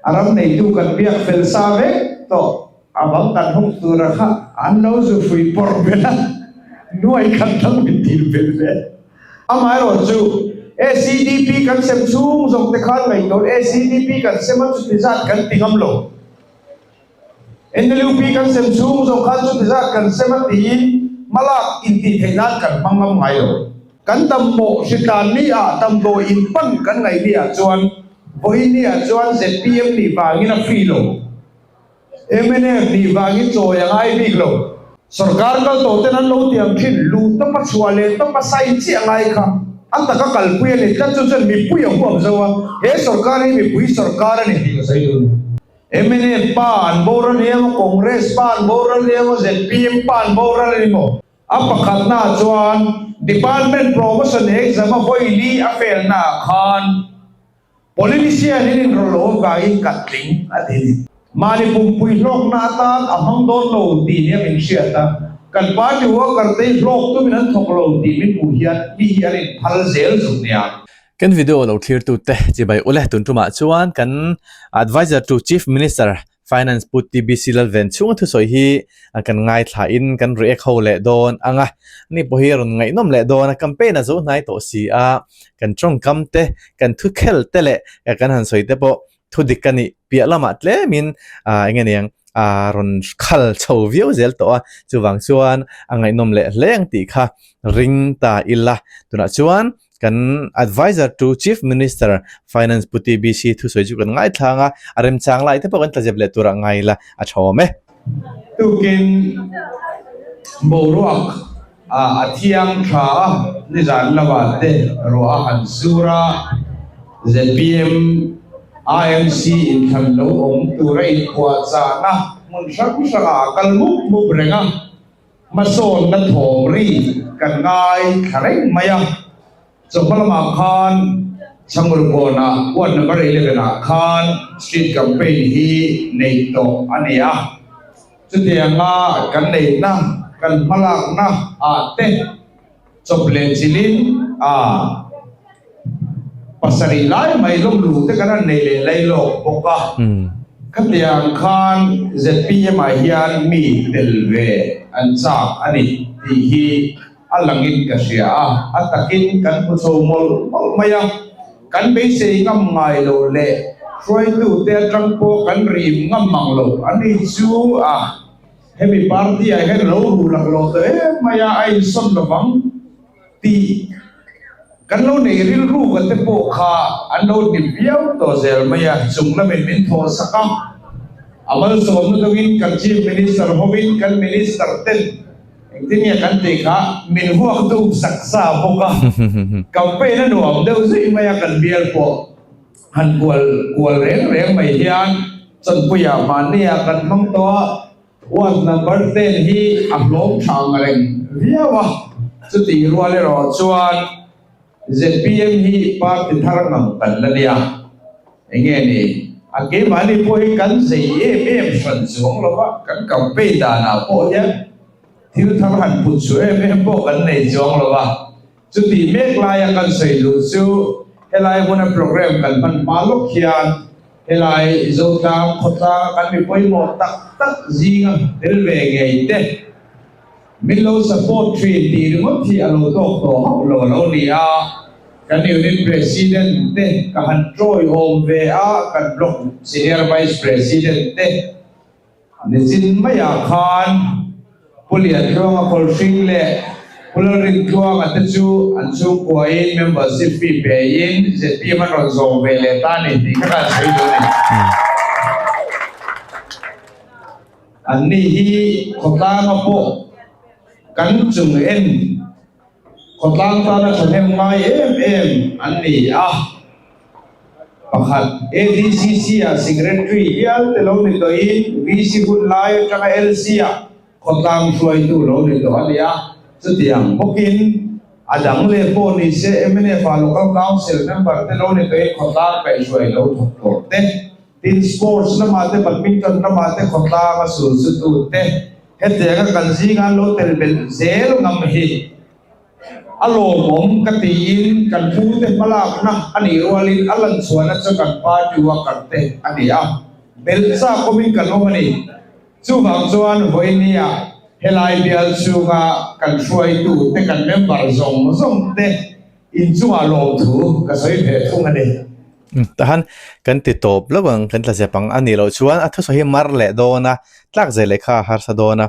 A ram neitu kan biak fel sa vek tawh. A bang kan hung tura kha an lo zu hrui pawrh belh a, nuai khat dang min dil belh ve. Amaherawhchu, ACDP kan sem chhung zawng te khan ngaihtuah ACDP kan sem a chuti zat kan ti ngam lo. NLUP kan sem chhung zawng khan chuti zat kan sem a tiin hmalak intih theih nan kan hmang ngam ngai lo. Kan dammawh hritlan ni ah damdawi in pan kan ngaih ni ah chuan vawiin ni ah chuan zpm nih vangin a free lo. Mnf nih vangin chawi a ngai bik lo. Sorkar kal tawh ten an lo tiam thin, luh tawpa chhuah leh tawpa sign chiah ngai kha a taka kalpui a ni tlat chu chuan mipui a huam zo a, he sorkar hi mipui sorkar a ni tih ka sawi dun. Mnf pa an boral ni emaw, Congress pa an boral ni emaw, zpm pa an boral a ni maw? A pakhatnaah chuan Department Promotion exam a vawi li a felnaah khan Politician in inrawlh loh avangin ka tling a ti ni. Mahni pumpui hlawkna atan a hmang dawn lo tih nia min hriat a, kan party worker te hi hlawk tumin an thawk lo tih min hmuh hian mi hi an inphal zel zuk nia. Kan video lo thlirtute chibai ule tun tumah chuan kan Adviser to Chief Minister Finance Pu TBC Lalven chhunga thusawi hi kan ngaithla in kan react ho leh dawn ang a, ani pawh hi a rawn ngaihnawm leh dawn a, campaign a zo hnai tawh si a, kan tawngkam te, kan thukhel te leh kan han sawi te pawh thu dik a nih piah lamah tlemin eng nge niang a rawn khal chho viau zel tawh a, chuvang chuan a ngaihnawm leh hle ang tih kha ring ta ila, tunah chuan Kan Adviser to Chief Minister, Finance Pu TBC thusawi chu kan ngaithlang a, a remchang lai te pawh kan tlazep leh turah ngai ila a tha awm e. Tukin boruak a thiang tha a, nizan lamah te ruah a han sur a, zpm IMC inthlan lo awm tura inpuahchahna hmun hrang hrangah a kal mup mup reng a. Hmasawnna thawm ri kan ngai thla reng mai a, chawhma lamah khan Chhangurkawnah ward number 11 ah khan street campaign hi neih tawh a ni a, chutianga kan neihna kan hmalakna ah te chawp leh chilhin a pasarih lai mai lawmlu te kan han nei leh lai lawk bawk a, khatiang khan zpm ah hian mi tel ve an chak a ni tih hi a langin ka hria a, a takin kan hmu chho mawlh mawlh mai a, kan beisei ngam ngai lo leh hruaitute atang pawh kan rim ngam mang lo a ni chu a. Hemi party ah hian lo ru laklawh tawh em mai a, a insawn lovang tih kan lo nei rilru ka te pawh kha an lo hnim viau tawh zel mai a, chung lamin min thawh sak a, a malsawmna dawngin kan Chief Minister hovin kan Minister ten engtin nge kan tih kha min vuak duh sak sa bawk a, campaign a nuam deuh zui mai a kan bial pawh. Han kual kual reng reng mai hian Chawnpuia mahnia kan hmang tawh a, ward number 10 hi a hlawm tha ang reng viau a, chutih rual erawh chuan zpm hi party thar ngang kan la nia, enge ni a keimahni pawh hi kan zei em em hran chuang lo va, kan campaign danah pawh hian thil thar han put chu em em pawh kan nei chuang lo va. Chutih mek laia kan sawi duh chu helai hmuna program kan hman hma lawk hian helai Zotlang khawtlanga kan mi pawimawh tak tak zinga tel ve ngei te min lo support thin tih ringawt hi a lo tawk tawh hauh lo a lo ni a, kan unit president te ka han tawiawm ve a, kan block senior vice president te. Nichin maiah khan Pu Liantluanga Kawlhring leh Pu Lalrintluanga te chu an chhungkuain membership fee pein zpm an rawn zawm ve leh ta a ni tih kha ka han sawi duh a ni. Anni hi khawtlanga pawh kan chung en khawtlang tana thahnem ngai em em an ni a. Pakhat, ADCC-ah Secretary hial te lo ni tawhin VC hun lai atanga LC-ah khawtlang hruaitu lo ni tawh a ni a. Chutiang bawkin a dang leh pawh ni se MNF-ah Local Council member te lo ni tawhin khawtlang kaihhruai lo thawk tawh te, tin sports lamah te badminton lamah te khawtlang a sulsutu te hetianga kan zinga an lo tel belh zel ngam hi. A lawmawm ka tiin kan pute hmalakna a nih rualin a lanchhuahna chu kan party worker te a ni a, belh chak awmin kan awm a ni. Chuvang chuan vawinia helai bial chhunga kan hruaitu te kan member zawng zawng te inchungah lawmthu ka sawi ve thung a ni. Tahan kan ti tawp lo ang, kan tla zep ang a nih loh chuan a thusawi hi mar leh dawn a, tlak zeh leh kha a harsa dawn a.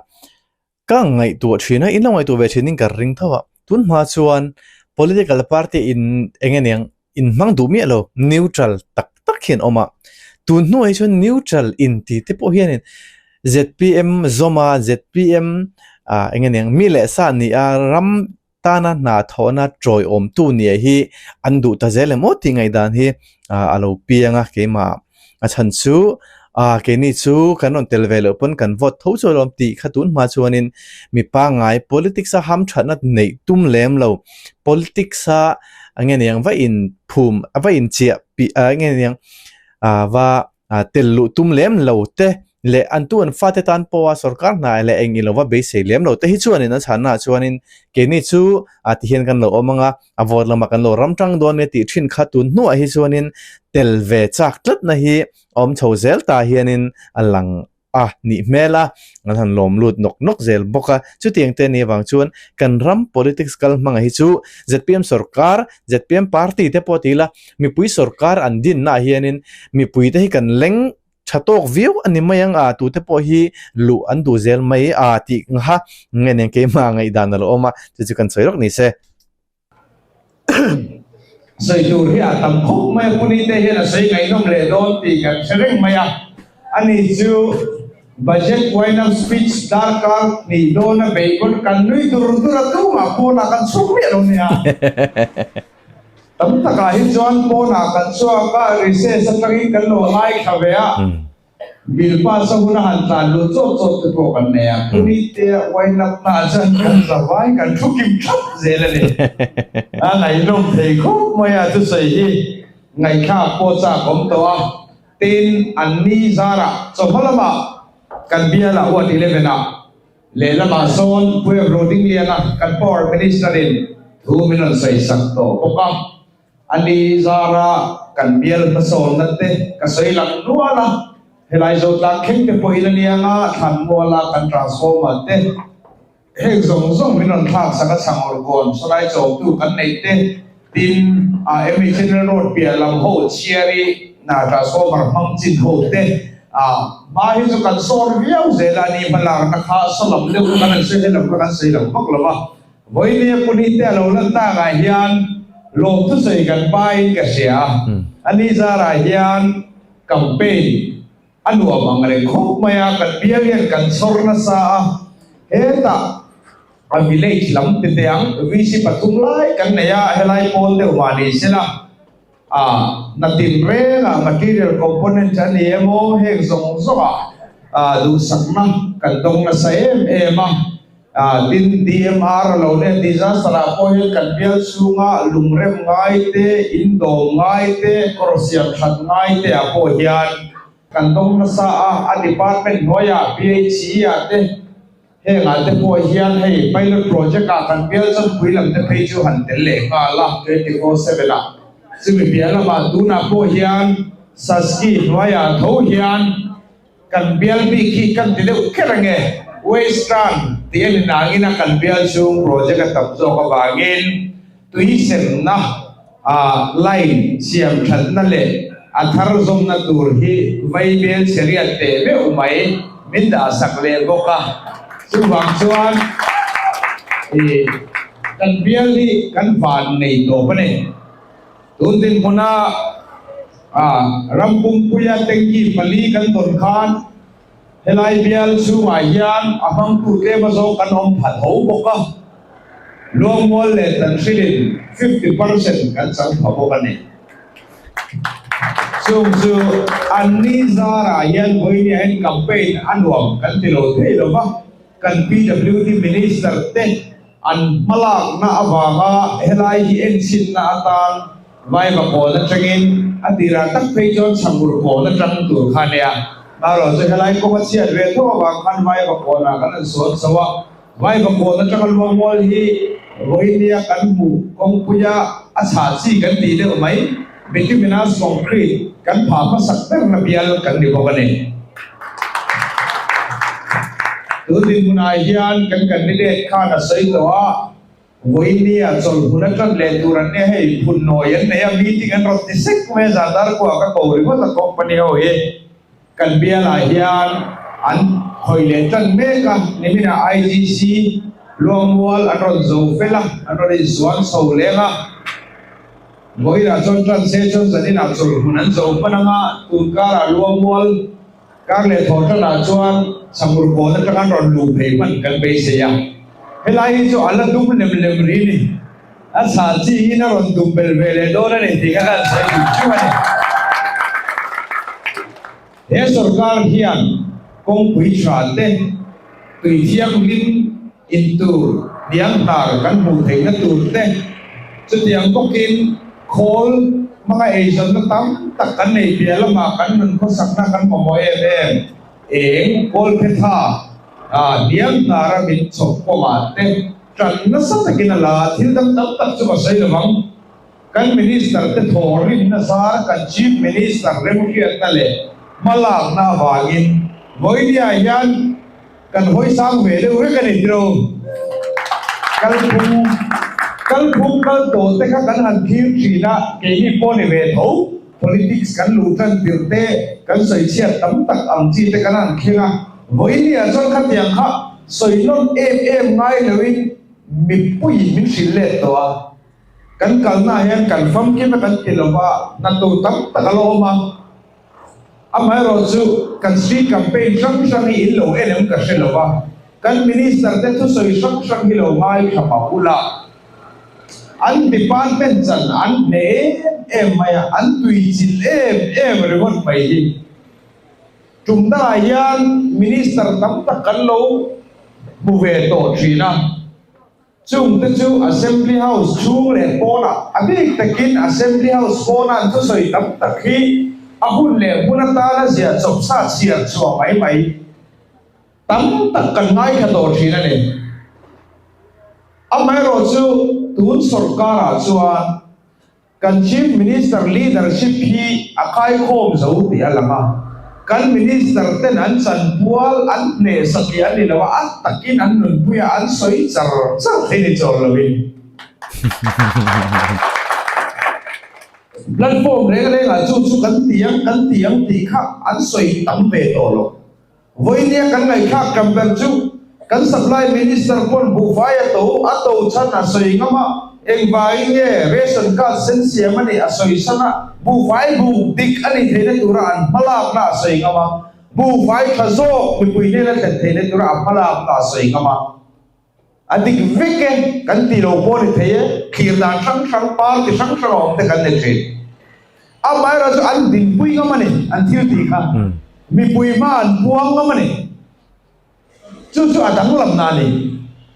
Ka ngaihtuah thin a, in lo ngaihtuah ve thin in ka ring tho a, tun hma chuan political party in eng nge niang in hmang duh miah lo, neutral tak tak hi an awm a, tun hnuah hi chuan neutral in ti te pawh hianin zpm zawm a, zpm ah eng nge niang mi leh sa ni a ram tana hna thawhna tawiawmtu nia hi an duh ta zel em aw tih ngaihdan hi a lo piang a keimah a chhan chu ah keini chu kan rawn tel ve loh pawn kan vote tho chu alawm tih kha tun hma chuanin mi pangngai politics a hamthatna neih tum lem lo politics a eng nge niang va in phum va in chiah pi eng nge niang ah va ah tel luh tum lem lo te leh an tu an fate tan pawha sorkar hna leh eng ilo va beisei lem lo te hi chuanin an chhanna ah chuanin keini chu ah ti hian kan lo awm ang a a vote lamah kan lo ram tang dawn nia tih thin kha tun hnuah hi chuanin tel ve chak tlatna hi a awm chho zel ta hianin a lang a nih hmel a an han lawm lut nawk nawk zel bawk a chutiang te nih avang chuan kan ram politics kal hmanga hi chu zpm sorkar zpm party te pawh ti ila mipui sorkar an dinna ah hianin mipui te hi kan leng tha tawk viau a ni mai ang a tute pawh hi luh an duh zel mai a tih kha nge nen keimah ngaihdan a lo awm a chu chu kan sawi rawk ni se. Sawi tur hi a tam khawp mai a, Punite hian a sawi ngaihnawm leh dawn tih kan hre reng mai a, ani chu Budget wind-up speech darkar hnih dawna beih pawn kan nui dur dur a, tumah pawnah kan chhuak miah lo nia. Tam takah hi chuan pawnah kan chhuak a, recess atangin kan lo ngaithla ve a, Bill pass a hun a han tlan luh chawt chawt te pawh kan nei a, Punite a wind-up na ah chuan kan zavai kan thu kim thap zel a ni. A ngaihnawm thei khawp mai a, thusawi hi ngaihthlak pawh chak awm tawh a, tin an ni zarah chawhma lamah kan bialah Ward 11 ah Lehlamah sawn Puia Rodingliana kan Power Minister in thu min rawn sawi sak tawh bawk a, a ni zara kan bial hmasawnna te ka sawi lang nual a, helai Zotlang thleng te pawhin a nia nga Thlanmuala kan transformer te heng zawng zawng min rawn thlak sak a chhang awrkawn sawlai chawmtu kan neih te Tin, a MHNL Road piah lam ho chhiari hna transformer hmang chin ho te a hma hi chu kan sawn viau zel a ni hmalakna kha saw lam deuh kha kan han sawi helam kha kan sawi lo vak lo va. Vawinia Punite a lo lan takah hian lawmthu sawi kan pain ka hria a, a ni zarah hian campaign a nuam ang reng khawp mai a, kan bial hian kan chhawr nasa a, hetah a village lam ti teh ang, VC pathum lai kan nei a, helai pawn deuh mah ni sela, a hna tin rengah material component a ni emaw heng zawng zawngah duhsakna kan dawng nasa em em a, tin DMR a lo nen disaster ah pawh hian kan bial chhunga lungrem ngai te, indawm ngai te, kawr siam that ngai te ah pawh hian kan dawng nasa a, a department hnuaiah PHE ah te, Hengah te pawh hian hei pilot project ah kan bial chawnpui lam te phei chu han tel leh nghal a, 24/7 ah. Chumi piah lamah tunah pawh hian Saski hnuaiah tho hian kan bial bik hi kan ti deuh kher ange, Western tih a ni nangin a kan bial chhung project a tam zawk avangin Tui semna, a line siam thatna leh a thar zawmna tur hi vaibel chheriat teh meuh mai min dah sak leh bawk a. Chuvang chuan i kan bial hi kan van nei tawp a ni. Tun dinhmuna a ram pumpuia tanki pali kan tawn khan Helai bial chhungah hian a hmangtu tlem azawng kan awm pha tho bawk a, Luangmual leh Tanhrilin 50% kan chang pha bawk a ni. Chung chu an ni zarah hian vawinia hian campaign a nuam kan ti lo thei lo va, kan PWD Minister te an hmalakna avanga helai hi enchhinna atan Vaiva kawn atangin a tirah tak phei chuan Chhangur kawn atang tur kha a nia. Marawh chu helai kawng a chhiat ve tho avang khan Vaiva kawnah kan han sawn chho a. Vaivakawn atanga Luangmual hi vawinia kan hmuh kawngpuia a chhah chi kan tih deuh mai, bituminous concrete kan phah hmasak berna bial kan ni bawk a ni. Tun dinhmunah hian kan candidate khan a sawi tawh a, vawinia chawlhmun atan leh tur an nia hei phunnawi an nei a, meeting an rawn ti sek mai a, zan darkua ka ko ringawt a company ho hi. Kan bialah hian an khawih leh tan mek a, niminah IGC Luangmual an rawn zo fel a, an rawn insuan chho leng a. Vawiinah chuan tan se chuan zaninah chawlhmun an zo hman ang a, tun karah Luangmual kar leh thawh tanah chuan Chhangmur kawn atang an rawn luh phei hman kan beisei a. Helai hi chu a la dum lem lem rih ni. A chhah chi in a rawn dum bel ve leh dawn a ni tih kha kan sawi duh chu a ni. He sorkar hian kawngpui tha te, tui thianghlim in tur hniang hnar kan hmuh theihna tur te, chutiang bawkin khawl hmanga eizawnna tam tak kan nei piah lamah kan nun khawsakna kan mamawh em em eng kawlphetha hniang hnara min chhawp kawngah te, Ṭan nasa takin a la a, thil dang tam tak chu ka sawi lo ang. Kan Minister te thaw rinna zar, kan Chief Minister remhriatna leh hmalakna avangin vawinia hian kan hawi sang ve deuh vek a ni tiro. Kalphung kalphung kal tawh te kha kan han thlir thin a, keini pawh ni ve tho, politics kan luh tan tirh te, kan sawi chhiat tam tak ang chi te kan han thleng a, vawinia chuan khatiang kha Sawi nawn em em ngai loin mipuiin min hrilh let tawh a, kan kalnaah hian kan famkim a kan ti lo va, hna tur tam tak a la awm a. Amaherawhchu kan street campaign hrang hrang hi in lo en em ka hre lo va, kan minister te thusawi hrang hrang hi lo ngaithla mah ula, an department chan an hneh em em mai a, an tuichilh em em ringawt mai hi. Tum dangah hian Minister tam tak kan lo hmu ve tawh thin a, chungte chu Assembly House chhung leh pawnah, a bik takin Assembly House pawna an thusawi tam tak hi a hun leh hmun atana ziah chawp sa chhiar chhuah mai mai tam tak kan ngaithla tawh thin a ni. Amaherawhchu tun sawrkarah chuan Kan Chief Minister leadership hi a kaikhawm zo tih a lang a, kan Minister ten an chanpual an hneh satliah a ni lo a, a takin an nunpui a, an sawi char char thei ni chawl lovin. Platform reng rengah chu chu kan ti ang, kan ti ang tih kha an sawi tam ve tawh lo. Vawinia kan ngaihthlak tam ber chu kan Supply Minister pawn buhfai a to, a to chhan a sawi ngam a, engvangin nge ration card sen siam a nih a sawi san a, buhfai buk dik a nih theihna tura an hmalakna a sawi ngam a, buhfai tha zawk mipui hnena thlen theihna tura a hmalakna a sawi ngam a. A dik vek e, kan ti lo pawh a ni thei e, thlir dan hrang hrang, party hrang hrang a awm te kan ni thin. Amaherawhchu chu an dinpui ngam a ni, an thil tih kha. Mipui hma an puang ngam a ni. Chu chu a danglamna a ni.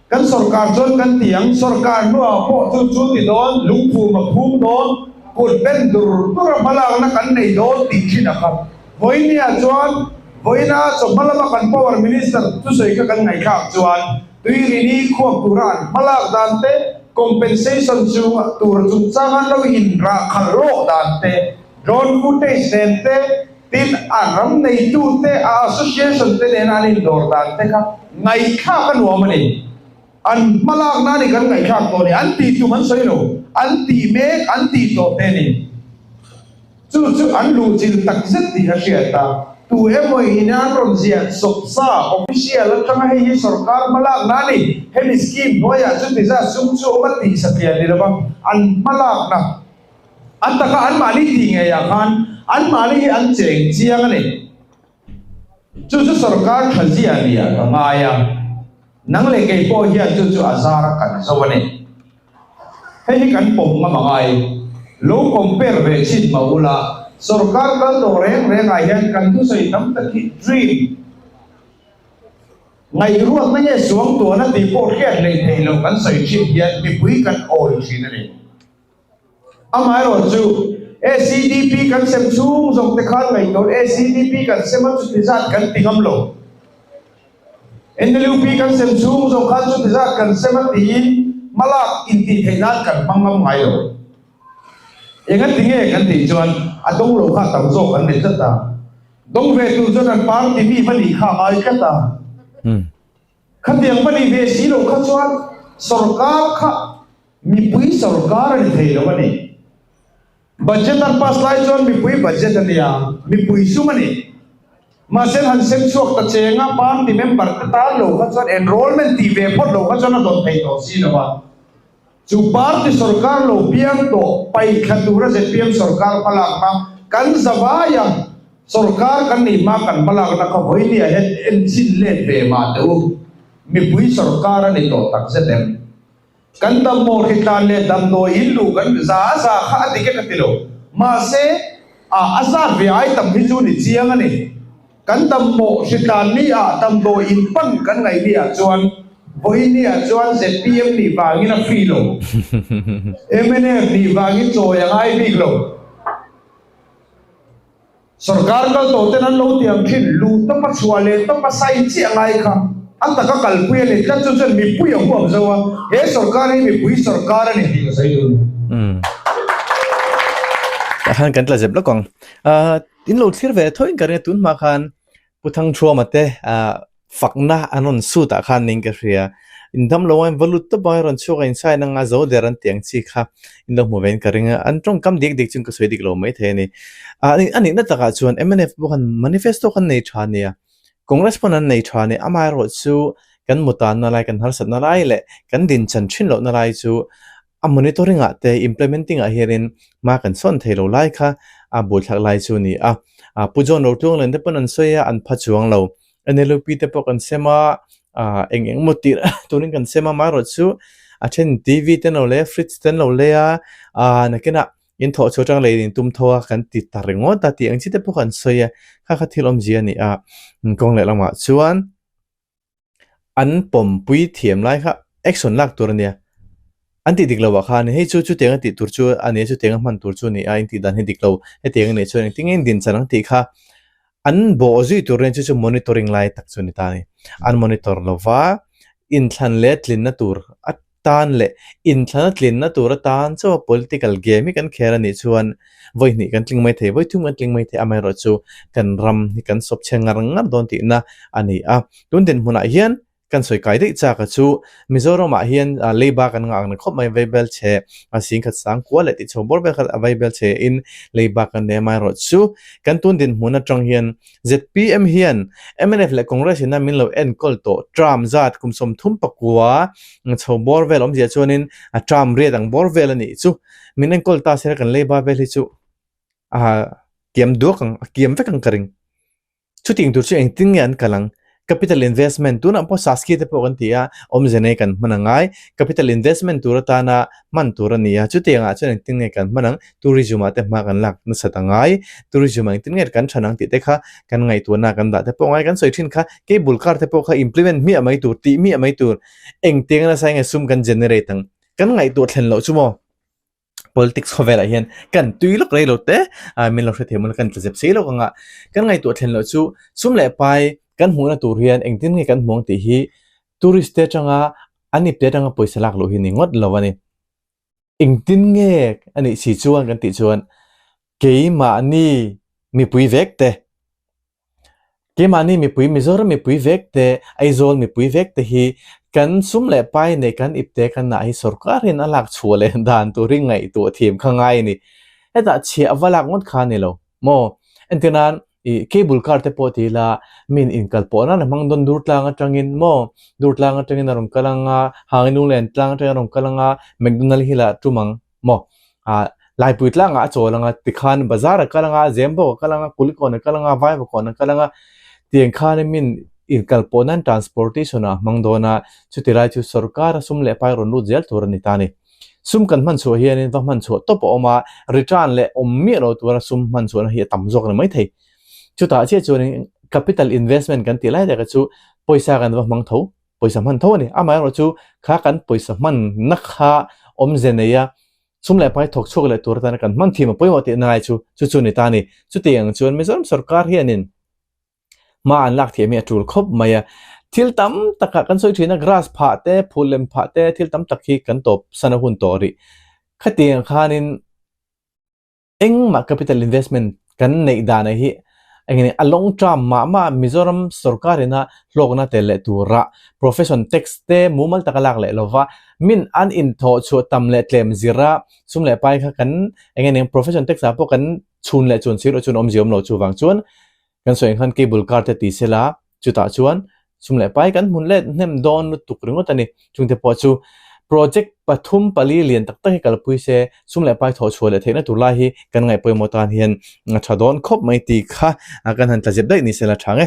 Kan sorkar chuan kan ti ang, sorkar hnuah pawh chu chu ti dawn, lungphum a phum dawn, kut ben dur dur a hmalakna kan nei dawn tih thin a kha. Vawinia chuan vawiina chawhma lama kan Power Minister thusawi kha kan ngaihthlak chuan Tuirini khuap tura an hmalak dan te, compensation chung tur chungchang an lo inrah khalh lawk dan te, drone footage nen te, tin a ram neitu te, a association te nena an indawr dan te kha ngaihthlak a nuam a ni. An hmalakna a ni kan ngaihthlak tawh a ni. An tih tum an sawi lo, an tih mek, an tih tawh te a ni. Chu chu an luhchilh tak zet tih a hriat a, tu emaw in an rawn ziah sawp sa, official atanga hei hi sorkar hmalakna a ni, hemi scheme hnuaiah chuti zat sum chu awm a tih satliah ni lova, an hmalakna a taka anmahni tih ngeiah khan anmahni hi an cheng chiang a ni. Chu chu sorkar tha zia nia ka ngai a, nang leh kei pawh hian chu chu a zar a kan zo a ni. Hei hi kan pawm ngam a ngai. Lo compare ve chin mah ula, sorkar kal tawh reng reng ah hian kan thusawi tam tak hi dream, ngaihruatna nge suangtuahna tih pawh hriat leh theih loh kan sawi thin hian mipui kan awi thin a ni. Amaherawhchu, ACDP kan sem chhung zawng te khan ngaihtuah ACDP kan sem a chuti zat kan ti ngam lo. NLUP kan sem chhung zawng khan chuti zat kan sem a tiin hmalak intih theih nan kan hmang ngam ngai lo. Engati nge kan tih chuan a dawng lo kha tam zawk an ni tlat a. Dawng ve tur chuan an party mi va nih kha a ngai tlat a. Khatiang va nih ve si lo kha chuan sorkar kha mipui sorkar a ni thei lo a ni. Budget an pass lai chuan mipui budget a nia, mipui sum a ni. Mahse han sem chhuak ta cheng a, party member te tan lo kha chuan enrollment tih ve phawt lo kha chuan a dawn thei tawh si lo a. Chu party sorkar lo piang tawh paihthla tura zpm sorkar hmalakna kan zavai a, sorkar kan nih hma kan hmalakna kha vawinia hian enchhin let ve mah teh u, mipui sorkar a ni tawh takzet em? Kan dammaw hritlan leh damdawi in luh kan za a za kha a dik e ka ti lo. Mahse, a a zat ve ai tam hi chu ni chiang a ni. Kan dammaw hritlan ni ah damdawi in pan kan ngaih ni ah chuan vawiin ni ah chuan zpm nih vangin a free lo. Mnf nih vangin chawi a ngai bik lo. Sorkar kal tawh ten an lo tiam thin, luh tawpa chhuah leh tawpa sai chiah ngai kha a taka kalpui a ni tlat chu chuan mipui a huam zo a, he sorkar hi mipui sorkar a ni tih ka sawi duh a ni. Umm. Tah khan kan tla zep lawk ang. Ahh in lo thlir ve tho in ka ring a tun hma khan Pu Thangthuama te fakna an rawn sut ah khan ning ka hria. In dam lo a in va lut tawp a, rawn chhuak a in sign anga zo der an tih ang chi kha in lo hmu ve in ka ring a, an tawngkam dik dik chu ka sawi dik lo mai thei a ni. Ah a nihna takah chuan mnf pawh khan manifesto khan nei tha a nia, Congress pawn an nei tha a ni, amaherawhchu kan mutanna lai, kan harsatna lai leh kan dinchan thin lohna lai chu A monitoring ah te implementing ah hianin hma kan sawn thei lo lai kha a buaithlak lai chu a ni a. Pu John Rotluanglen te pawn an sawi a, an pha chuang lo. NLUP te pawh kan sem a, eng eng emaw tih turin kan sem a, amaherawh chu a then TV te an lo lei a, fridge te an lo lei a, nakinah in thawh chhuah atang lei in tum tho a kan ti ta ringawt a tih ang chi te pawh kan sawi a, kha kha thil awmzia a ni a. Kawng lehlamah chuan. An pawmpui thiam lai kha action lak tur a nia. An tih dik loh ah khan hei chu chutiang a tih tur chu a nia chutiang a hman tur chu a ni a in tih dan hi dik lo hetiang a nih chuan engtin nge in din chan ang tih kha an bawh zui tur nen chu chu monitoring lai tak chu a ni ta a ni. An monitor lova inthlan leh tlinna tur a tan leh inthlana tlinna tur atan chaw political game hi kan khel a nih chuan vawi hnih kan tling mai thei, vawi thum kan tling mai thei, amaherawhchu kan ram hi kan sawp chhe ngar ngar dawn tihna a ni a. Tun dinhmunah hian kan sawi kai daih chak a chu Mizoramah hian leiba kan ngah ang na khawp mai, vaibel chhe a singkhat sang kual leh tih chho bawr vel kha a vaibel chhe in leiba kan nei amaherawhchu kan tun dinhmun atang hian Zpm hian mnf leh Congress ina min lo enkawl tawh term zat kum 34 chho bawr vel awmzia chuanin a term riat ang bawr vel a nih chu min enkawl ta sela kan leiba vel hi chu a kiam duak ang a kiam vek ang ka ring. Chutiang tur chu engtin nge an kal ang? Capital investment tunah pawh Saski te pawh kan ti a, awmze nei kan hman a ngai. Capital investment tur atana hman tur a ni a, chutiangah chuan engtin nge kan hman ang? Tourism ah te hma kan lak nasat a ngai. Tourism ah engtin nge kan than ang tih te kha kan ngaihtuahna kan dah te pawh a ngai. Kan sawi thin kha cable car te pawh kha implement hmiah mai tur, tih hmiah mai tur, engtiang nasa nge sum kan generate ang? Kan ngaihtuah thlen loh chu maw? Politics khawvelah hian kan tui lawk rei lo te ah min lo hre thei maw kan tla zep sei lawk ang a, kan ngaihtuah thlen loh chu sum leh pai kan hmuhna tur hian engtin nge kan hmu ang tih hi tourist te atanga an ipte atanga pawisa lak loh hi ni ngawt lo a ni. Engtin nge a nih si chuan kan tih chuan keimahni mipui vek te Keimahni mipui Mizoram mipui vek te, Aizawl mipui vek te hi kan sum leh pai nei kan ipte kan nah hi sorkarin a lak chhuah leh dan tur hi ngaihtuah thiam kha ngai a ni. Hetah chhiah va lak ngawt kha a ni lo maw? Entir nan ih cable car te pawh ti ila min inkal pawh nan a hmang dawn Durtlang atangin maw? Durtlang atangin a rawn kal ang a, Hanginunglen tlang atangin a rawn kal ang a, McDonald Hill ah tum ang. Maw? Ah, Laipui tlangah a chawl anga, tikhan bazar a kal anga, Zembawk a kal anga, Kulikawn a kal anga, Vaivakawn a kal anga, tiang khan min inkal pawh nan transportation ah a hmang dawn a, chuti lai chu sorkar a sum leh pai rawn lut zel tur a ni ta a ni. Sum kan hman chhuah hianin va hman chhuah tawp a awm a, return leh awm miah lo tura sum hman chhuahna hi a tam zawk a ni maithei. Chutah chiah chuanin capital investment kan tih lai tak chu pawisa kan va hmang tho. Pawisa hman tho a ni. Amaherawh chu kha kan pawisa hmanna kha awmze nei a, sum leh pai thawk chhuak leh tur atana kan hman thiam a pawimawh tihna lai chu chu chu a ni ta a ni. Chutiang ang chuan Mizoram sorkar hianin hma an lak thiam hi a tul khawp mai a. Thil tam takah kan sawi thin a, grass phah te, phul lem phah te, thil tam tak hi kan tawp san a hun tawh rih. Khatiang khanin engmah capital investment kan neih danah hi eng nge a long term mah mah Mizoram sorkar ina hlawkna tel leh tura profession tax te mumal taka lak leh lova min an inthawh chhuah tam leh tlem zira sum leh pai kha kan eng nge profession tax ah pawh kan chhun leh chun sir chuan awmzia awm lo chuvang chuan Kan sawi ang khan cable car te ti sela, chutah chuan sum leh pai kan hmun let hnem dawn lutuk ringawt a ni. Chungte pawh chu project pathum pali lian tak tak hi kalpui se, sum leh pai thawh chhuah leh theihna tur lai hi kan ngaih pawimawh tan hian a tha dawn khawp mai tih kha kan han tla zep daih ni sela tha nge.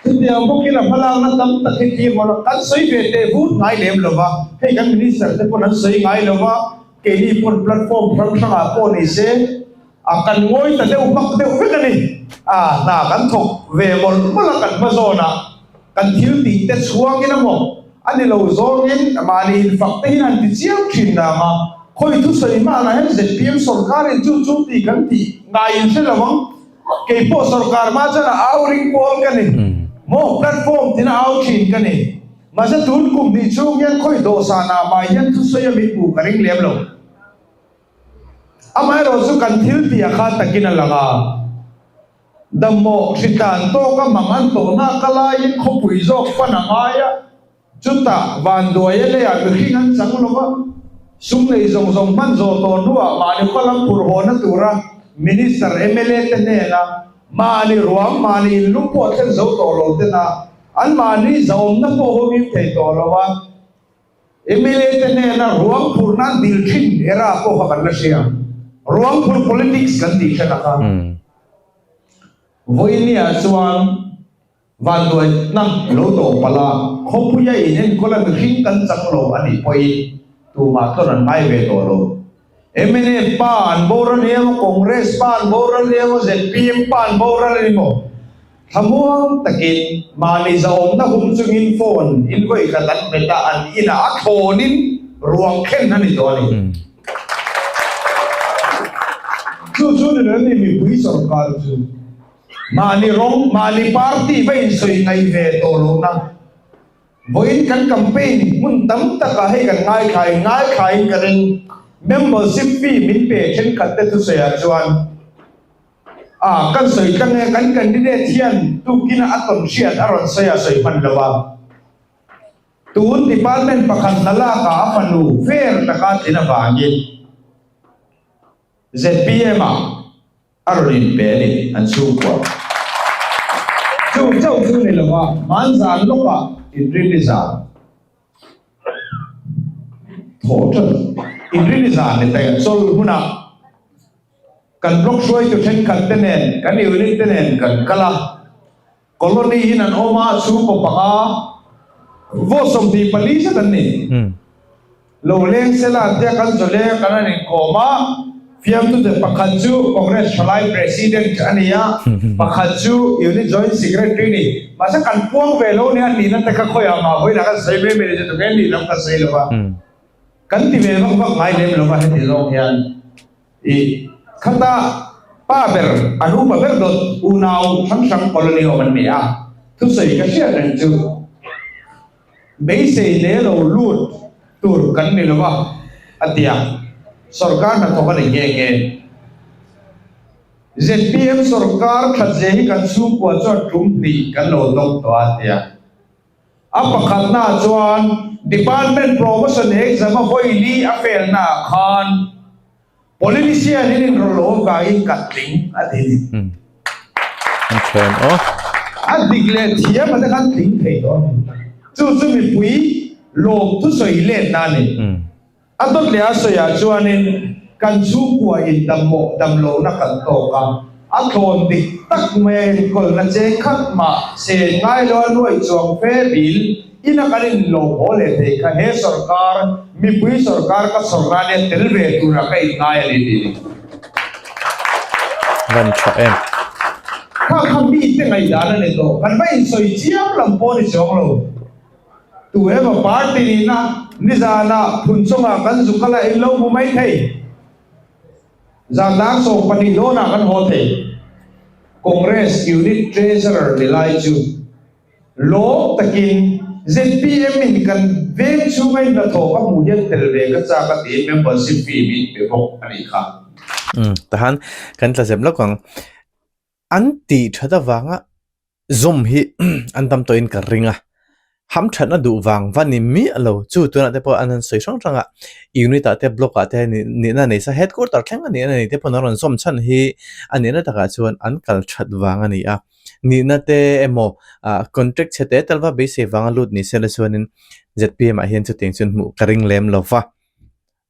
Chutiang bawkin a hmalakna tam tak hi tih mawlh a, kan sawi ve teh vut ngai lem lo va, hei kan minister te pawn an sawi ngai lo va, keini pawn platform hrang hrangah pawh ni se, A kan ngawi ta deuh hmak deuh vek a ni. A hna kan thawk ve mawlh mawlh a kan hma zawnah kan thil tih te chhuangin emaw a ni lo zawngin mahni infak te hian han ti chiang thin nang a, khawi thusawi hmanah hian zpm sorkarin chu chu tih kan tih ngaiin hre lo ang. Kei pawh sorkar hma chuan a au ring pawl ka ni. Maw platform tina au thin ka ni. Mahse tun kum hnih chhung hian khawi dawhsanah mah hian thusawi a min hmuh ka ring lem lo. Amaherawh chu kan thil tih a kha takin a lang a, Damawh hritlan tawka mang an tawhna ka laiin khawpui zawk pan a ngai a, chutah vanduaia leiah mihring an chang lo va, sum nei zawng zawng hman zawh tawh hnuah mahni khaw lam phur hawhna tura Minister, mla te hnena mahni ruang, mahni inlum pawh thlen zo tawh lo tena anmahni zahawmna pawh hawmim thei tawh lo a. Mla te hnena ruang phur nan dil thin era pawh kha kan la hria. Ruang phur politics kan tih hran a kha. Vawinia chuan vanduaitna lo tawh palh a, khawpuia inenkawl a mihring kan chang lo a nih pawhin tumah tlawn an ngai ve tawh lo. Mnf pa an boral ni emaw, Congress pa an boral ni emaw, zpm pa an boral a ni maw? Thlamuang takin mahni zahawmna hum chungin phone in vawi khat an hmet a, an inah a thlawnin ruang khen a ni tawh a ni. Chu chu ni lo ni mipui sorkar chu mahni rawng, mahni party va insawi ngaih ve tawh lohna. Vawiin kan campaign hmun tam takah hei kan ngaithlain ngaithlain ka ring. Membership fee min pe thenkhat te thusawiah chuan A, kan sawi tlang e, kan candidate hian tukina a tawn hriat a rawn sawi a sawi hman lo a. Tun department pakhat hna lakah a fanu fair taka tlin avangin zpm ah a rawn inpe a ni, an chhungkua. Chu chauh chu ni lo a, hmanzan lawkah inrinni zan thawh ṭan inrinni zan ni ta chawl hunah Kan block hruaitu thenkhat te nen, kan unit te nen kan kal a, colony in an awm a, chhungkaw panga vote 24 zet an ni. Lo leng sela an tia kan zawleng a, kan han inkawm a, fiamtute pakhat chu Congress thalai president a ni a, pakhat chu unit joint secretary a ni. Mahse kan puang ve lo nia, nihna te kha khawiah mah vawiinah kan sawi mai mai ni chu tunge nih lam kan sawi lo va, kan ti ve vak vak ngai lem lo va heti zawng hian. I khata pa ber, an upa ber dawt unau hrang hrang colony awm an ni a, thusawi ka hriat reng chu beisei leh lo lut tur kan ni lo a, a ti a, sorkar hnathawk a ni nghe nghe. Zpm sorkar thatzia hi kan chhungkua chuan tum hnih kan lo dawng tawh a, a ti a. A pakhatnaah chuan Department Promotion exam a vawi li a felnaah khan Politician in inrawlh loh avangin ka tling a ti ni. A dik leh thiam a te khan tling thei tawh a ni. Chu chu mipui lawm thusawi letna a ni. A dawt leh a sawiah chuanin kan chhungkua in dammawh damlohna kan tawk a, a thlawn dik tak mai a enkawlna cheng khat mah sen ngai lo a nuaih chuang fe bil ina kan inlo haw leh thei kha he sorkar, mipui sorkar ka sawrna nia tel ve tura ka inngai a ni tih ni. Van tha em. Kha kha mite ngaihdan a ni tawh, kan va insawi chiam lam pawh ni chuang lo. Tu emaw party nihna nizanah phun chungah kan zu kal a in lo hmu mai thei. Zan dang 12 dawnah kan haw thei. Congress Unit Treasurer ni lai chu. Lawm takin zpm in kan veng chhunga in hnathawh ka hmuh hian tel ve ka chak a tiin membership fee min pe bawk a nih kha. Umm tahan kan tla zep lawk ang. An tih that avanga zawm hi an tam tawhin ka ring a, ham thatna duh vang va ni miah lo. Chu tunah te pawh an han sawi hrang hrang a, unit ah te block ah te nihna nei sa headquarter thleng a nihna nei te pawh an rawn zawm chhan hi a nihna takah chuan an kal that vang a ni a. Nihna te emaw ah contract chhe te tal va beisei vanga lut ni se la chuanin zpm ah hian chutiang chuan hmuh ka ring lem lo va.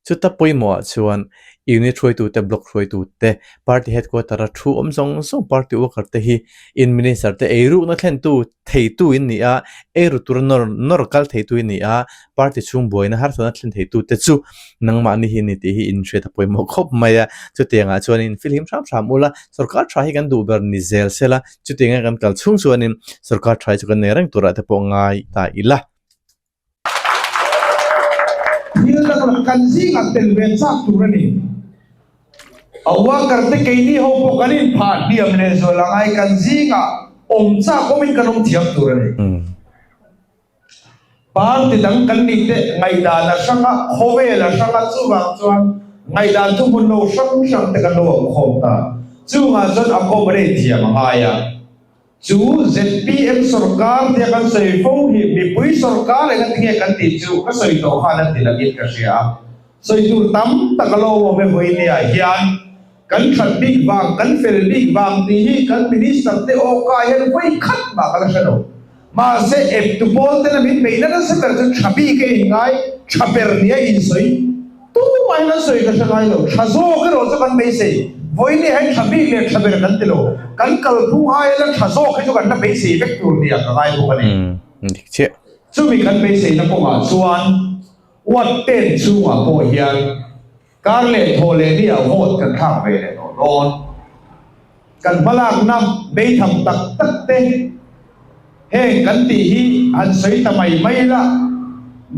Chuta pawimawh ah chuan unit hruaitute, block hruaitute, party headquarter a thu awm zawng zawng party worker te hi in minister te eirukna thlentu theitu in ni a, eiru tura nawr nawr kal theitu in ni a, party chhung buaina harsatna thlen theitu te chu nangmahni hi ni tih hi in hriat a pawimawh khawp mai a. Chutiangah chuan in filhim hram hram ula, sorkar tha hi kan duh ber ni zel sela, chutianga kan kal chhung chuanin sorkar tha hi chu kan nei reng turah te pawh ngai ta ila. Thil danglam kan zingah tel ve chak tur a ni. A worker te keini ho pawh kan inphah hniam leh zual a ngai, kan zingah awm chak awmin kan awm thiam tur a ni. Party dang kan nih te ngaihdan a hrang a, khawvel a hrang a, chuvang chuan ngaihdan thuhmun lo hrang hrang te kan lo awm khawm ta. Chungah chuan accommodate thiam a ngai a. Chu zpm sorkar tia kan sawi fo hi mipui sorkar eng a tinge kan tih chu ka sawi tawh khan a ti langin ka hria a. Sawi tur tam tak a lo awm e vawinia hian kan that bik vang, kan fel bik vang tih hi kan minister te awka hian vawi khat mah ka la hre lo. Mahse eptu pawl tena min beihna nasa ber chu tha bik a inngai, tha ber nia insawi. Tumahin an sawi ka hre ngai lo. Tha zawk erawh chu kan beisei. Vawiin hian tha bik leh tha ber kan ti lo. Kan kalphung aia la tha zawk hi chu kan la beisei vek tur nia ka ngai bawk a ni. Chumi kan beiseina kawngah chuan Ward ten chungah pawh hian Kar leh thaw leh ni ah vote kan thlak ve leh tawh dawn. Kan hmalakna beitham tak tak te heng kan tih hi han sawi ta mai mai ila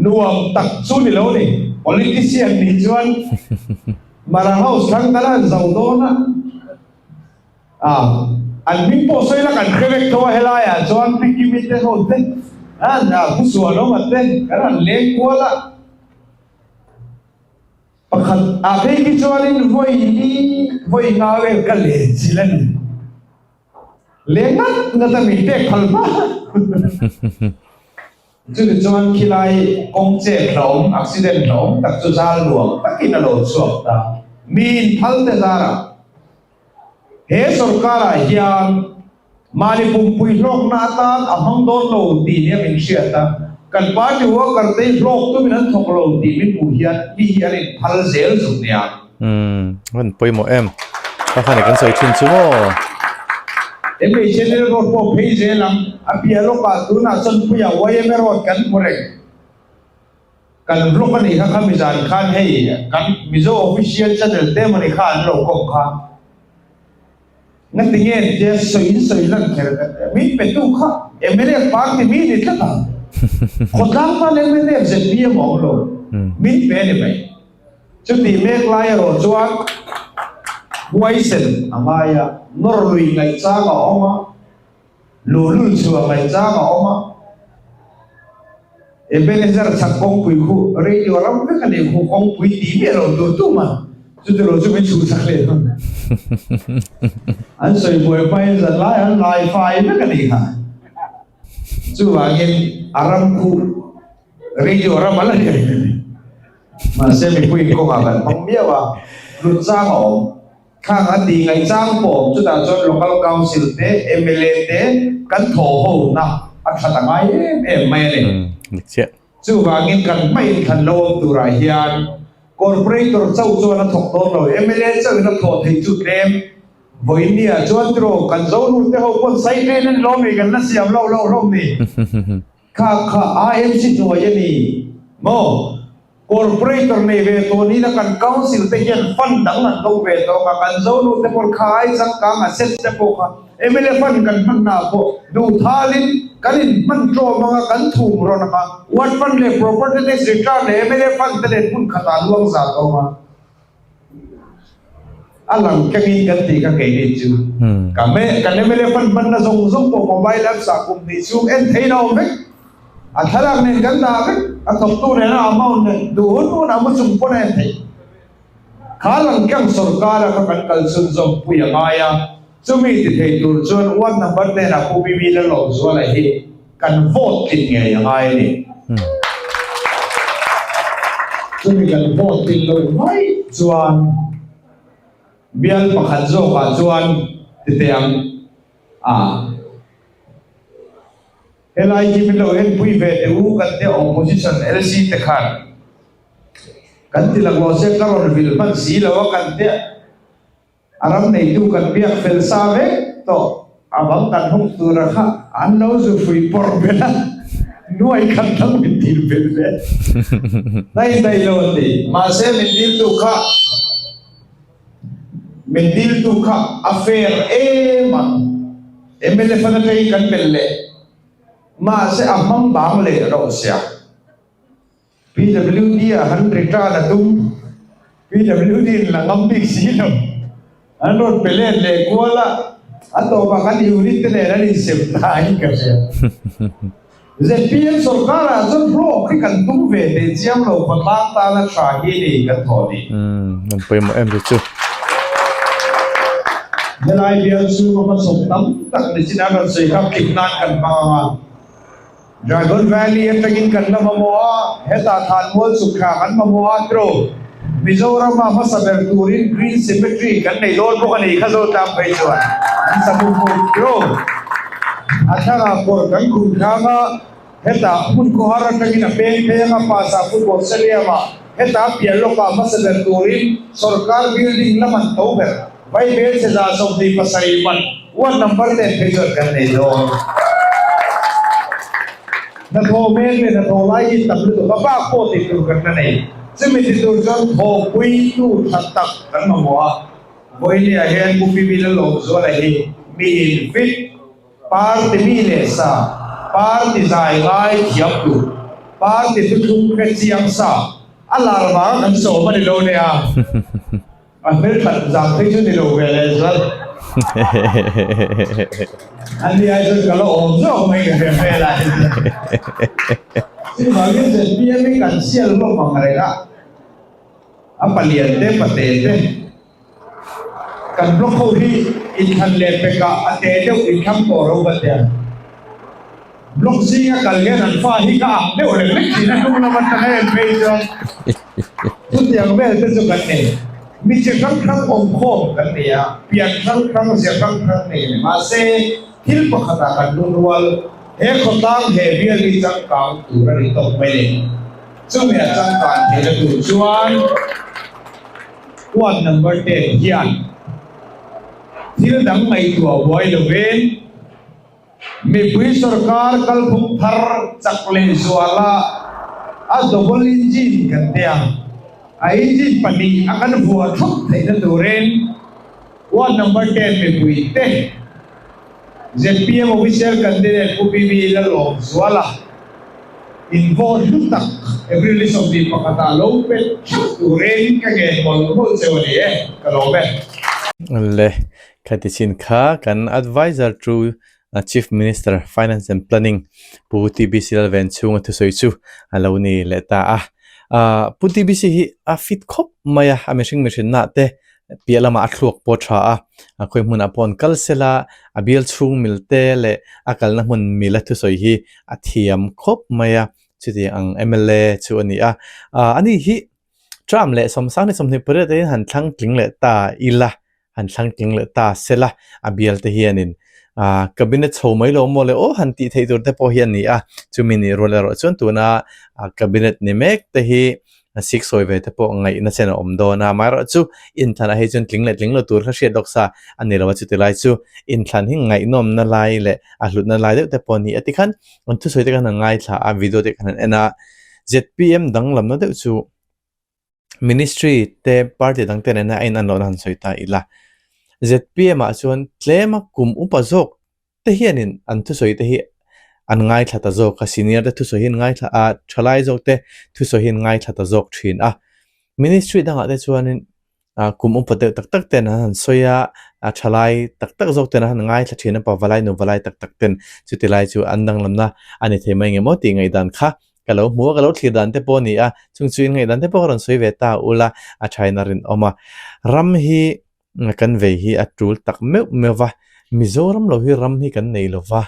nuam tak chu ni lo ni. Politician nih chuan Mara House thlang tal a han zo dawn a, ah an hming pawh sawi ila kan hre vek tho a helai ah chuan Pi Kimi te ho te an Pu Suanawma te kan han leng kual a. Pakhat ah phei khi chuanin vawi li vawi nga vel ka len chil a ni. Leng ngat ngat a min pek phal hma. Chumi chuan khilai kawng chet hlauhawm, accident hlauhawm tak chu zal nuam takin a lo chhuak ta. Mi inphal te zarah He sorkarah hian mahni pumpui hlawkna atan a hmang dawn lo tih nia min hriat a, kan party worker te hi hlawk tumin an thawk lo tih min hmuh hian mi hi an inphal zel zuk nia. Umm, a van pawimawh em. Ka khan kan sawi thin chu maw. MHNL road pawh phei zel ang, a piah lawkah tunah Chawnpuiah yma road kan hmu reng. Kan vlog a nih kha khami zan khan hei kan Mizo official channel te mawni kha an lo kawm kha ngati nge tia sawi in sawi lan kher min pe tu kha mnf party mi ni tlat ang khawtlang tan mnf zpm a awm lo min pe a ni mai chuti mek lai erawh chuan huaisen a ngai a nawr lui ngaihchang a awm a. Luhlul chu a ngaihchang a awm a, Ebenezer chhak kawngpui khu radio ram vek a nih khu kawngpui ti miah lo tur tu man chuti lo chu min chhuhsak leh dawn. An sawi buai hmain zan lai an lai fai vek a nih kha. Chuvangin a ram khu radio ram a la ni reng a ni. Mahse mipui kawngah kan hmang miau a, hlut chang a awm. Khang a tih ngaihchang pawh chutah chuan Local Council te, mla te kan thawh ho na a that a ngai em em mai a ni. Chuvangin kan hma inthlan lo awm turah hian Corporator chauh chuan a thawk dawn lo, mla chauhin a thawh theih chu tlem. Vawinia chuan tiraw kan Zonu te ho pawn Saitlin an lawm i kan la siam lo lo hlawm ni. Kha kha AMC hnuai a ni maw? Corporator nei ve tawh nila kan Council te hian fund dang an dawng ve tawh a, kan Zonu te pawh kha ai changkang asset te pawh kha mla fund kan hman na ah pawh duhthalin kan in hman tlawm anga kan thum rawn anga ward fund leh property tax return leh mla fund te nen hmun khatah luang zat a awm a. A lang kengin kan tih kha keini chu kan kan mla fund hmanna zawng zawng pawh mobile apps ah kum hnih chhung en theihna a awm vek. A thlalak nen kan dah vek, a thawktu nena amount nen duh hun hun a mu chung pawn a en theih. Kha lang keng sorkara kha kan kal chhunzawm pui a ngai a, chumi ti thei tur chuan ward number hnenah Pu BB Lalawmzuala hi kan vote tlin ngei a ngai a ni. Chumi kan vote tlin loh mai chuan bial pakhat zawkah chuan ti teh ang a. Helai hi min lo enpui ve teh u kan tia opposition LC te khan kan ti laklawh se ka rawn vil hman si lo a kan tia. A ram neitu kan biak fel sa vek tawh. A bang kan hung tura kha an lo zu hrui pawrh belh a, nuai khat dang min dil belh ve. Nai daih lo a ti. Mahse min diltu kha min diltu kha a fair em a, mla fan atangin kan belh leh. Mahse a hmang bang leh rawh sia. PWD ah han return a tum, PWD in la ngam bik si lo, an rawn pe let leh kual a, a tawpah kan unit te nen an insem ta in ka hria. ZPM sorkar ah chuan hlawk hi kan tum ve teh chiang lo khawtlang tana tha hi ni kan thawh ni. Umm, an pawimawh em chu chu. Helai bial chhunga hmasawm tam tak nichin an rawn sawi kha tling nan kan hmang ang a. Dragon Valley atangin kan la mamawh a, hetah Thanmual chhuk thla kan mamawh a tro. Mizorama hmasa ber turin Green Cemetery kan nei dawn bawk a ni kha Zotlang phei chuan an sa buk buk tro. A thlangah kawr kan khum thlang a, hetah hmun khawhar atangin a peng phei anga Pasa Football Stadium-ah hetah pian lawkah hmasa ber turin sorkar building la man tho ber Vaibel che 27 man ward number ten phei chuan kan nei dawn. Hnathawh mek leh hnathawh lai hi tam lutuk a bak pawh tih tur kan la nei. Chumi ti tur chuan thawhpuitu tha tak kan mamawh a. Vawinia hian Pu Pi Lalawmzuala hi mi infit, party mi leh sa, party zai ngai thiam tur, party thuthlung hre chiang sa, a lar vang kan sawm a ni lo nia. A hmelthat zang phei chu ni lo ve leh zual. A ni ai chuan ka la awm zawk mai ka hria hmel ah hi chuan. Chuvangin ZPM hi kan sial hlawm ang reng a, a palian te pate te kan block ho hi inthlan leh pekah a te deuh inthlang tawh ro ka tia. Block zinga kal hian an fa hi ka ang deuh lek lek thin a hnung lam atanga en phei chuan. Chutiang vel te chu kan nei. Mi chi hrang hrang awm khawm kan nei a, pian hrang hrang, zia hrang hrang nei a ni. Mahse, thil pakhatah kan lungrual, he khawtlang he bial hi changkang tur a ni tawk mai ni. Chumi a changkan theihna tur chuan ward number ten hian thil dang ngaihtuah buai lovin, Mipui sorkar kalphung thar chak leh zuala a double engine kan tia, a engine pahnih a kan vuah thup theihna turin ward number ten mipui te zpm official candidate Pu BB Lalawmzuala in vote hlu tak April ni 21 ah lo pet theuh turin ka ngen mawlh mawlh cheu a ni e, ka lawm e. Le Khati chin kha kan Adviser to Chief Minister, Finance and Planning, Pu TBC Lalvenchhunga thusawi chu a lo ni leh ta a. Pu TBC hi a fit khawp mai a, a mihring mihrinna te piah lamah a thluak pawh a tha a, a khawi hmunah pawh an kal sel a, a bial chhung mil te leh a kalna hmun mila thusawi hi a thiam khawp mai a, chuti ang mla chu a ni a. Ani hi Trump leh sawmsang ni 28 in han thlang tling leh ta ila. han thlang tling leh ta sela a bial te hianin ah cabinet chho mai lo maw le aw han tih theih tur te pawh hi a ni a chumi nih rual erawh chuan tuna ah cabinet ni mek te hi sik sawi ve te pawh ngaihna chen a awm dawn a amaherawhchu inthlan ah hi chuan tling leh tling lo tur kha hriat lawk sa a ni lo a chuti lai chu inthlan hi ngaihnawmna lai leh a hlutna lai deuh te pawh a ni a tikhan an thusawi te khan an ngaithla a video te khan an en a zpm danglamna deuh chu. Ministry te party dang te nena a in an lohna han sawi ta ila. Zpm ah chuan tlema kum upa zawk te hianin an thusawi te hi an ngaithla ta zawk a, senior te thusawi hi an ngaithla a, thalai zawk te thusawi hi an ngaithla ta zawk thin a. Ministry dangah te chuanin. Kum upa deuh tak tak ten an han sawi a, a thalai tak tak zawk ten an han ngaithla thin a, pa valai nu valai tak tak ten chuti lai chu an danglamna a ni thei mai nge maw tih ngaihdan kha ka lo hmu a, ka lo thlir dan te pawh a ni a, chung chu in ngaihdan te pawh ka rawn sawi ve ta ula a thain a rinawm a. Ram hi kan vei hi a tul tak meuh meuh va, Mizoram lo hi ram hi kan nei lo va,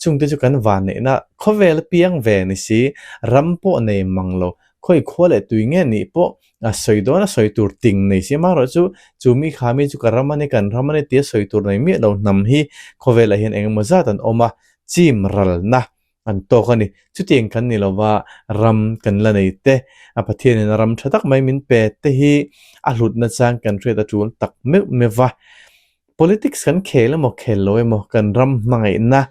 chungte chu kan vanneihna khawvel piang ve ni si, ram pawh nei mang lo, khawi khua leh tui nge nih pawh a sawi dawn a sawi tur ting nei si amaherawh chu chu mi kha mi chu ka ram a ni kan ram a ni tia sawi tur nei miah lo hnam hi khawvelah hian eng emaw zat an awm a, chim ralna an tawk a ni. Chutiang kan ni lova ram kan la nei te, a Pathianin a ram tha tak mai min pe te hi a hlutna chang kan hriat a tul tak meuh meuh va. Politics kan khel emaw khel lo emaw kan ram hmangaihna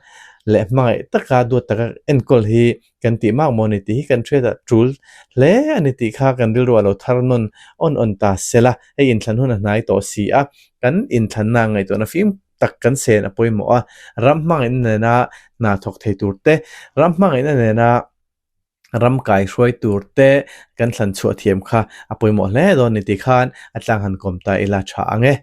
leh hmangaih taka duat taka enkawl hi kan tih mak maw ni tih hi kan hriat a tul hle a ni tih kha kan rilru a lo thar nawn awn awn ta sela. Hei inthlan hun a hnai tawh si a, kan inthlanna ngaihtuahna fim tak kan sen a pawimawh a, ram hmangaihna nena hna thawk thei tur te, ram hmangaihna nena ram kai hruai tur te kan thlan chhuah thiam kha a pawimawh hle dawn ni tih khan a tlang han kawm ta ila tha ang e.